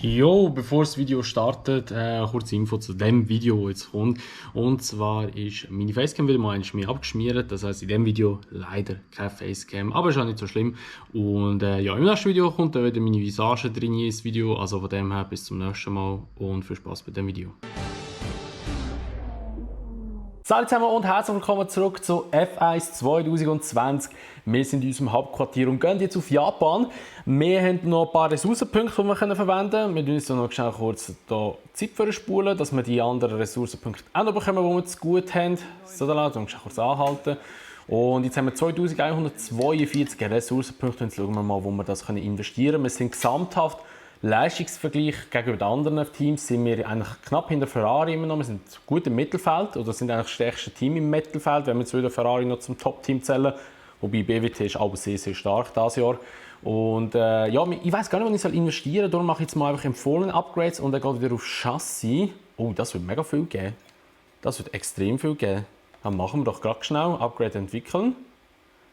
Jo, bevor das Video startet, kurze Info zu dem Video, das jetzt kommt. Und zwar ist meine Facecam wieder mal mehr abgeschmiert. Das heisst, in dem Video leider keine Facecam, aber ist auch nicht so schlimm. Und ja, im nächsten Video kommt dann wieder meine Visage drin ins Video. Also von dem her bis zum nächsten Mal und viel Spaß bei dem Video. Hallo zusammen und herzlich willkommen zurück zu F1 2020. Wir sind in unserem Hauptquartier und gehen jetzt auf Japan. Wir haben noch ein paar Ressourcenpunkte, die wir verwenden können. Wir tun uns noch schnell kurz hier Zeit vorspulen, dass wir die anderen Ressourcenpunkte auch noch bekommen, die wir zu gut haben. So, dann lassen wir kurz anhalten. Und jetzt haben wir 2142 Ressourcenpunkte. Jetzt schauen wir mal, wo wir das investieren können. Wir sind gesamthaft Leistungsvergleich gegenüber den anderen Teams sind wir eigentlich knapp hinter Ferrari immer noch. Wir sind gut im Mittelfeld oder sind eigentlich das stärkste Team im Mittelfeld, wenn wir jetzt wieder Ferrari noch zum Top-Team zählen. Wobei BWT ist aber sehr, sehr stark dieses Jahr. Und ja, ich weiß gar nicht, wo ich investieren soll. Darum mache ich jetzt mal einfach empfohlene Upgrades und dann geht wieder auf Chassis. Oh, das wird mega viel geben. Das wird extrem viel geben. Dann machen wir doch gerade schnell Upgrade entwickeln.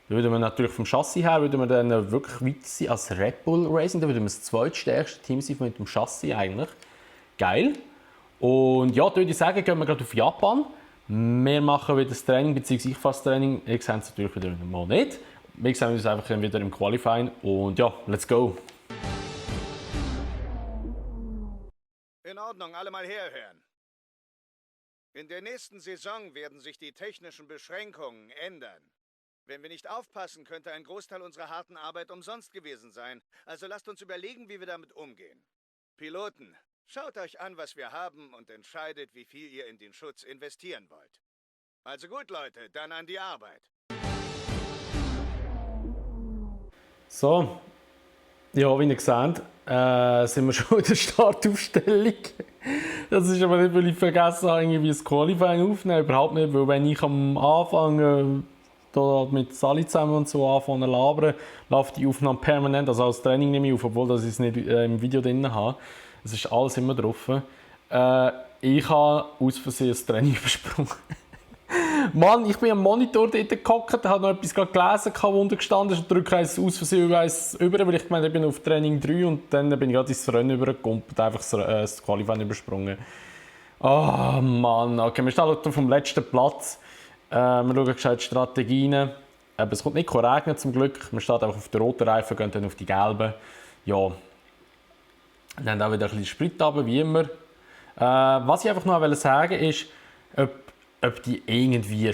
Dann würden wir natürlich vom Chassis her würden wir dann wirklich weit sein als Red Bull Racing. Dann würden wir das zweitstärkste Team sein mit dem Chassis eigentlich. Geil. Und ja, würde ich sagen, gehen wir gerade auf Japan. Wir machen wieder das Training, beziehungsweise ich fasse das Training. Ihr seht es natürlich wieder mal nicht. Wir sehen uns einfach wieder im Qualifying. Und ja, let's go. In Ordnung, alle mal herhören. In der nächsten Saison werden sich die technischen Beschränkungen ändern. Wenn wir nicht aufpassen, könnte ein Großteil unserer harten Arbeit umsonst gewesen sein. Also lasst uns überlegen, wie wir damit umgehen. Piloten, schaut euch an, was wir haben und entscheidet, wie viel ihr in den Schutz investieren wollt. Also gut, Leute, dann an die Arbeit. So, ja, wie ihr seht, sind wir schon in der Startaufstellung. Das ist aber nicht, weil ich vergessen habe, irgendwie das Qualifying aufzunehmen. Überhaupt nicht, weil wenn ich am Anfang da mit Sally zusammen und so anfangen zu labern, läuft die Aufnahme permanent, also als Training nehme ich auf, obwohl ich es nicht im Video drin habe. Es ist alles immer drauf. Ich habe aus Versehen das Training übersprungen. Mann, ich bin am Monitor dort gehockt, habe noch etwas gelesen, wo unten gestanden ist und drücke eins aus Versehen eins über, weil ich gemeint ich bin auf Training 3 und dann bin ich gerade ins Rennen übergekumpelt und einfach das Qualifying übersprungen. Oh Mann, okay, wir stehen auf dem letzten Platz. Wir schauen gescheit Strategien. Es kommt nicht regnen zum Glück. Wir stehen einfach auf den roten Reifen, gehen dann auf die gelben. Ja. Dann haben auch wieder ein bisschen Sprit runter, wie immer. Was ich einfach noch sagen wollte, ist, ob die irgendwie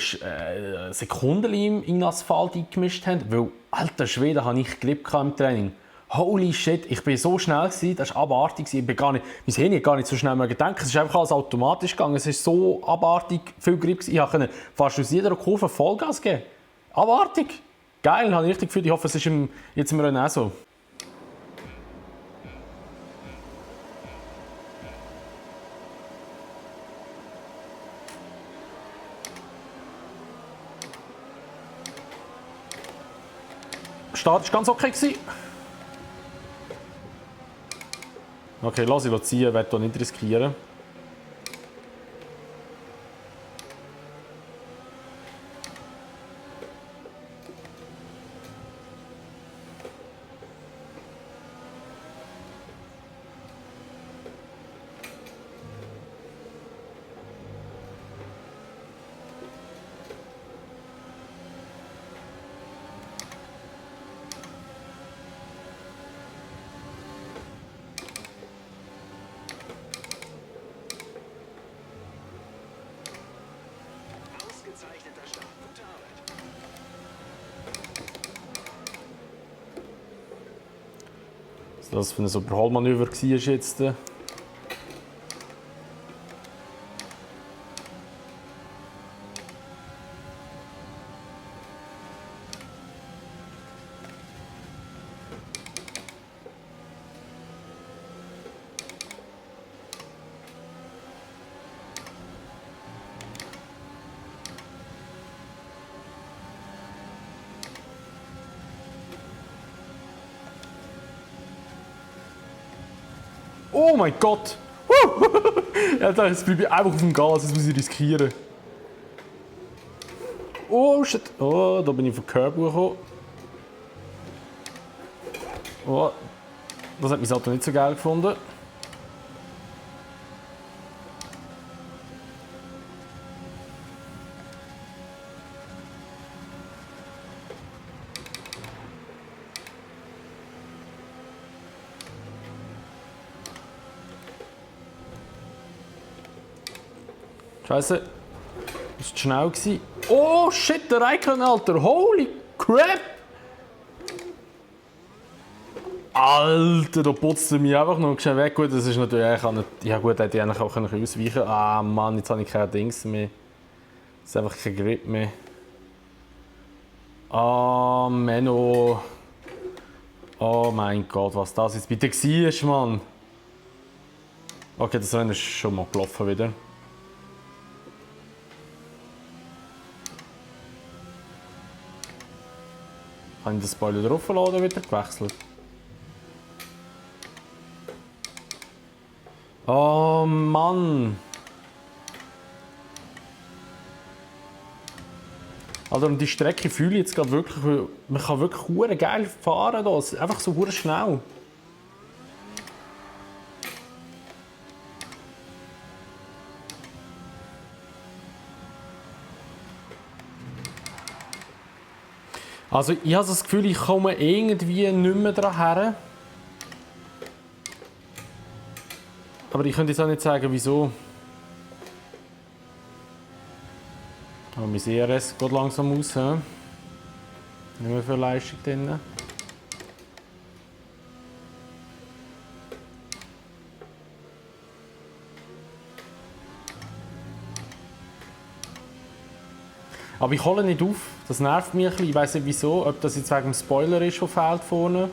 Sekunden in den Asphalt eingemischt haben. Weil, alter Schwede, hatte ich Grip im Training. Holy shit, ich bin so schnell gewesen, das war abartig. Ich bin gar nicht, mein Hirn hat gar nicht so schnell gedacht. Es ist einfach alles automatisch gegangen. Es ist so abartig viel Grip gewesen. Ich konnte fast aus jeder Kurve Vollgas geben. Abartig. Geil, habe ich richtig gefühlt. Ich hoffe, es ist jetzt im Rennen auch so. Der Start war ganz okay. Okay, lass ich ziehen, ich will hier nicht riskieren. Das für ein Überholmanöver war jetzt. Oh mein Gott! Jetzt bleibe ich einfach auf dem Gas, jetzt muss ich riskieren. Oh shit! Oh, da bin ich auf den Curb gekommen. Oh, das hat mein Auto nicht so geil gefunden. Scheiße. Das war schnell gewesen. Oh shit, der Raikkonen, Alter. Holy crap! Alter, da putzt er mich einfach noch schnell weg. Gut, das ist natürlich eigentlich nicht... Ja gut, hätte ich eigentlich auch ausweichen können. Ah Mann, jetzt habe ich kein Dings mehr. Es ist einfach kein Grip mehr. Ah, Menno. Oh mein Gott, was das jetzt bitte war, Mann. Okay, das Rennen ist schon mal gelaufen wieder. Habe ich den Spoiler draufgeladen oder wieder gewechselt? Oh Mann! Also die Strecke fühle ich jetzt gerade wirklich, weil man kann wirklich hure geil fahren hier. Es ist einfach so hure schnell. Also ich habe das Gefühl, ich komme irgendwie nicht mehr dran her. Aber ich könnte jetzt auch nicht sagen, wieso. Aber mein CRS geht langsam aus. He? Nicht mehr viel Leistung drin. Aber ich hole nicht auf. Das nervt mich ein bisschen. Ich weiss nicht wieso. Ob das jetzt wegen dem Spoiler ist, der fehlt vorne.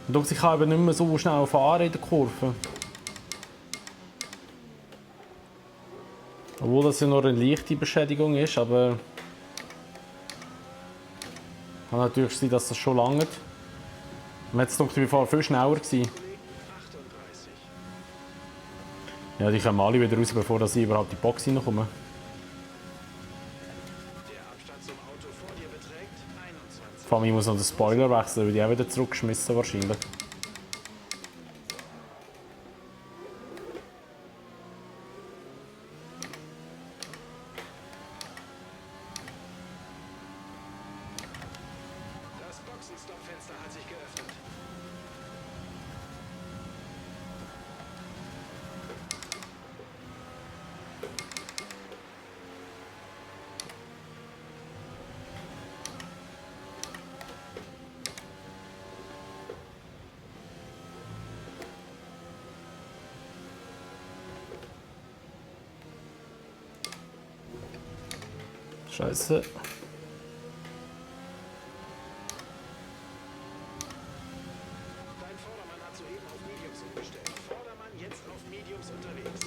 Und ich kann eben nicht mehr so schnell fahren in der Kurve. Obwohl das ja nur eine leichte Beschädigung ist, aber kann natürlich sein, dass das schon lange. Man hat es gedacht, ich war viel schneller gewesen. Ja, die kommen alle wieder raus, bevor ich überhaupt in die Box reinkomme. Vor allem, ich muss noch den Spoiler wechseln, weil die auch wieder zurückgeschmissen wahrscheinlich. Das Boxenstoppfenster hat sich geöffnet. Scheiße. Dein Vordermann hat soeben auf Mediums umgestellt. Vordermann jetzt auf Mediums unterwegs.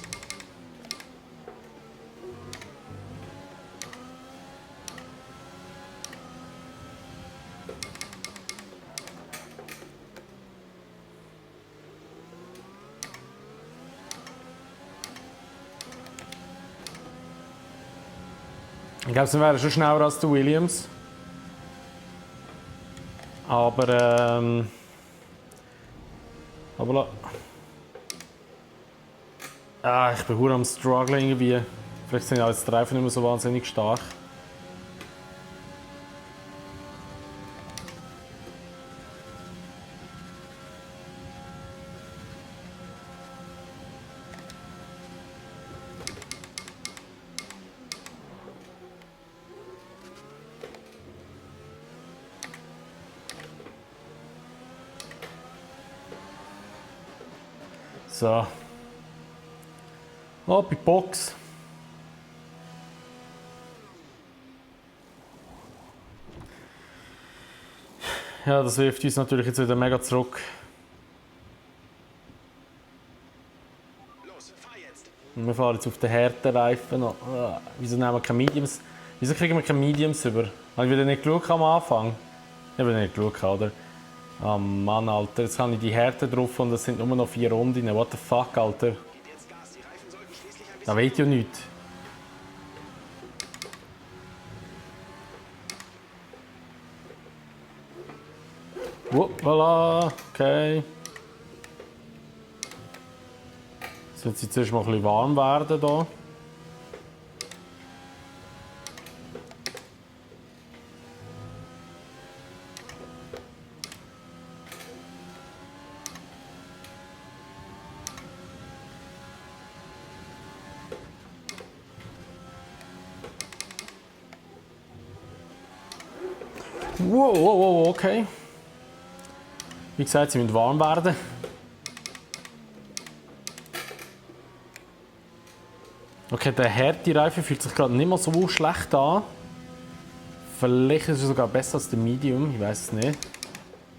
Ich glaube, sie wären schon schneller als der Williams. Aber ich bin gut am Struggeln irgendwie. Vielleicht sind auch jetzt die Reifen nicht mehr so wahnsinnig stark. So. Oh, bei Box. Ja, das wirft uns natürlich jetzt wieder mega zurück. Los, fahr jetzt. Wir fahren jetzt auf den harten Reifen. Wieso nehmen wir keine Mediums? Wieso kriegen wir keine Mediums über? Habe ich wieder nicht geschaut am Anfang? Ich habe nicht geschaut, oder? Oh Mann, Alter. Jetzt habe ich die Härte drauf und es sind nur noch 4 Runden. What the fuck, Alter? Gib jetzt Gas, die Reifen sollten schließlich ein Da bisschen... weiß ich ja nichts. Voilà, okay. Jetzt wird es zuerst mal ein bisschen warm werden hier. Wow, okay. Wie gesagt, sie müssen warm werden. Okay, der harte Reifen fühlt sich gerade nicht mehr so schlecht an. Vielleicht ist er sogar besser als der Medium, ich weiß es nicht.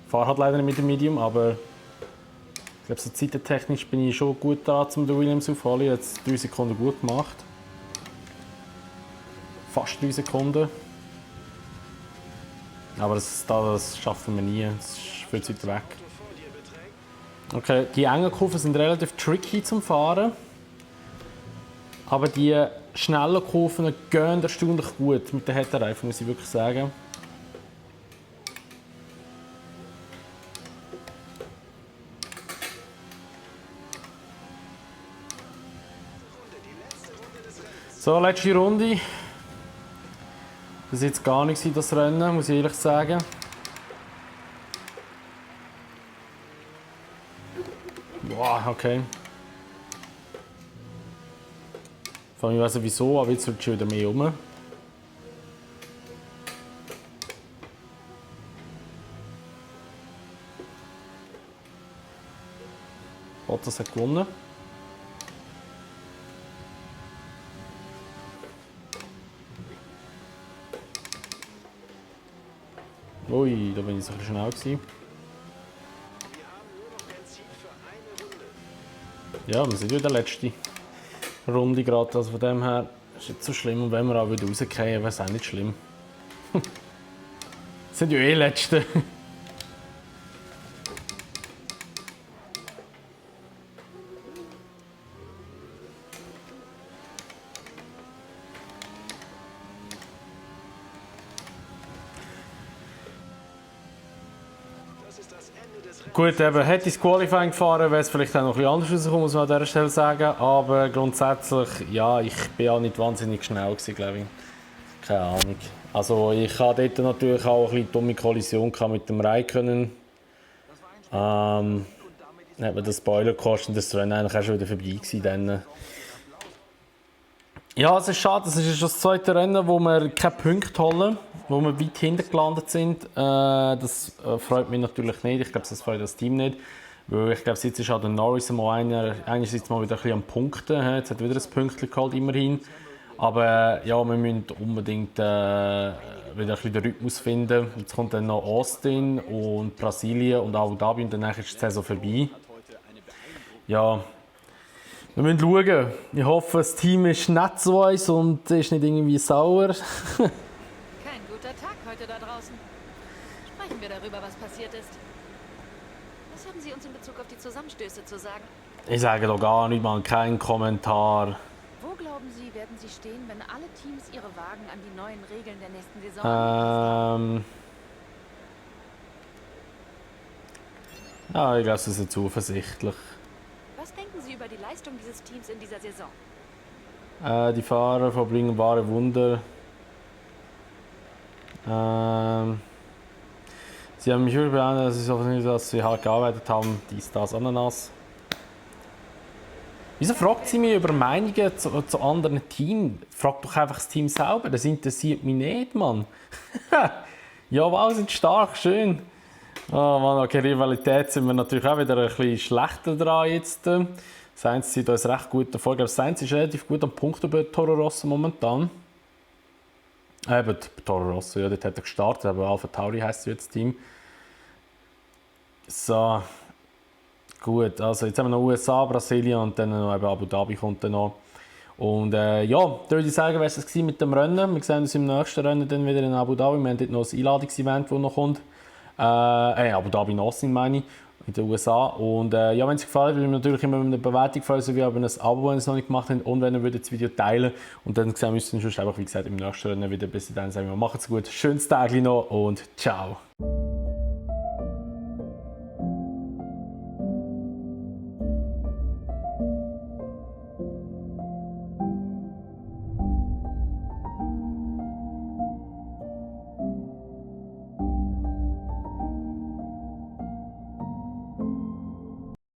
Ich fahre halt leider nicht mit dem Medium, aber ich glaube, so zeitentechnisch bin ich schon gut dran, um den Williams aufzuholen. Jetzt 3 Sekunden gut gemacht. Fast 3 Sekunden. Aber das schaffen wir nie, das ist viel zu weit weg. Okay, die engen Kurven sind relativ tricky zum Fahren. Aber die schnellen Kurven gehen erstaunlich gut mit den harten Reifen, muss ich wirklich sagen. So, letzte Runde. Das war jetzt gar nicht das Rennen, muss ich ehrlich sagen. Wow, okay. Vor allem, ich weiss nicht wieso, aber jetzt wird schon wieder mehr rum. Bottas hat gewonnen. Ui, da bin ich so ein bisschen schnell gewesen. Ja, wir sind ja der letzte Runde gerade, also von dem her ist es nicht so schlimm. Und wenn wir auch wieder rausgehen, wäre es auch nicht schlimm. Sind ja eh Letzte. Gut, eben, hätte ich das Qualifying gefahren, wäre es vielleicht auch noch ein bisschen anders rausgekommen, muss man an dieser Stelle sagen. Aber grundsätzlich, ja, ich bin auch nicht wahnsinnig schnell gewesen, glaube ich. Keine Ahnung. Also ich hatte dort natürlich auch eine bisschen dumme Kollision mit dem Räikkönen. Hat mir den Spoiler gekostet und das Rennen eigentlich auch schon wieder vorbei gewesen dann. Ja, es ist schade, es ist schon das zweite Rennen, wo wir keine Punkte holen, wo wir weit hinten gelandet sind. Das freut mich natürlich nicht, ich glaube, das freut das Team nicht. Weil ich glaube, jetzt ist auch der Norris mal einerseits mal wieder ein bisschen am Punkten. Jetzt hat er wieder ein Pünktchen geholt, immerhin. Aber ja, wir müssen unbedingt wieder ein bisschen den Rhythmus finden. Jetzt kommt dann noch Austin und Brasilien und Abu Dhabi und danach ist die Saison vorbei. Ja, wir müssen schauen. Ich hoffe, das Team ist nett zu uns und ist nicht irgendwie sauer. Kein guter Tag heute da draußen. Sprechen wir darüber, was passiert ist. Was haben Sie uns in Bezug auf die Zusammenstöße zu sagen? Ich sage doch gar nicht mal keinen Kommentar. Wo glauben Sie, werden Sie stehen, wenn alle Teams ihre Wagen an die neuen Regeln der nächsten Saison anpassen? Ja, ich glaube, sie sind zuversichtlich. Was denken Sie über die Leistung dieses Teams in dieser Saison? Die Fahrer vollbringen wahre Wunder. Sie haben mich wirklich beantwortet, dass sie offensichtlich, dass sie hart gearbeitet haben. Dies, das, Ananas. Wieso fragt sie mich über Meinungen zu anderen Teams? Frag doch einfach das Team selber, das interessiert mich nicht, Mann. Ja, wow, sind stark, schön. Oh Mann, okay, Rivalität sind wir natürlich auch wieder ein bisschen schlechter dran jetzt. Sainz zieht uns recht gut davor. Ich glaube, Sainz ist relativ gut am Punkt bei Toro Rosso momentan. Bei Toro Rosso, ja, dort hat er gestartet, aber Alpha Tauri heisst jetzt das Team. So, gut, also jetzt haben wir noch USA, Brasilien und dann noch eben Abu Dhabi kommt dann noch. Und ja, da würde ich sagen, wäre es mit dem Rennen. Wir sehen uns im nächsten Rennen dann wieder in Abu Dhabi. Wir haben dort noch ein Einladungsevent, das noch kommt. Abu Dhabi in Austin meine ich, in den USA. Und ja, wenn es euch gefällt, würde ich mich natürlich immer mit einer Bewertung freuen, sowie über ein Abo, wenn ihr es noch nicht gemacht habt. Und wenn ihr das Video teilen und dann sehen wir uns dann einfach, wie gesagt, im nächsten Rennen wieder. Bis dann sagen wir, macht's gut, schönes Tag noch und ciao.